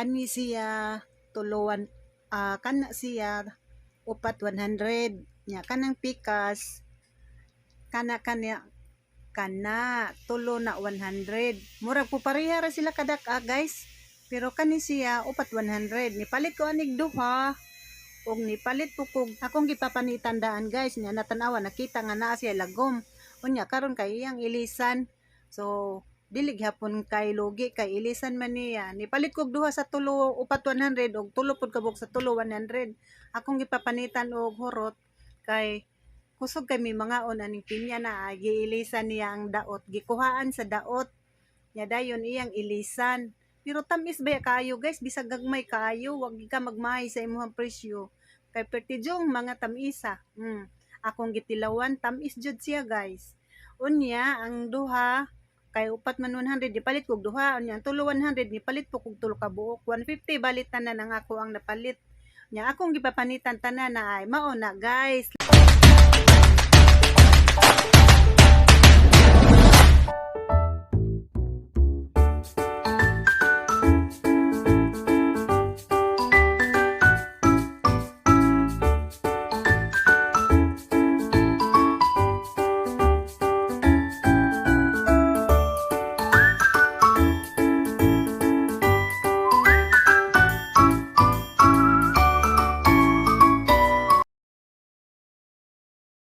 Kani siya tulo, kana siya 4 100. Nya kanang pikas kana kanya kana tulo na 100. Murag po pareha ra sila kadak-a, guys. Pero kani siya 4 100. Nipalit ko anig duha ug nipalit po kog akong gipapanitan daan, guys. Nya natanawa, nakita nga naa siya lagom. Unya karon kay iyang ilisan. So dili gihapon kay lugi kay ilisan man niya. Nipalit kog duha sa tulo 4 100 og tulo pud kabuk sa tulo 100. Akong gipapanitan og hurot kay kusog kay may mangaon aning pinya na giilisan niya ang daot, gikuhaan sa daot. Nya dayon iyang ilisan. Pero tamis ba kaayo, guys, bisag gagmay kaayo, wag ka magmahay sa imong presyo. Kay pertijong mga tamisa. Akong gitilawan, tamis jud siya, guys. Unya ang duha kay upat man 100, gipalit kog duha. Unya ang tulo 100, nipalit po kog tulo ka buok. 150 balit tanan ang ako ang napalit. Nya akong gipapanitan tanan na ay mao na, guys.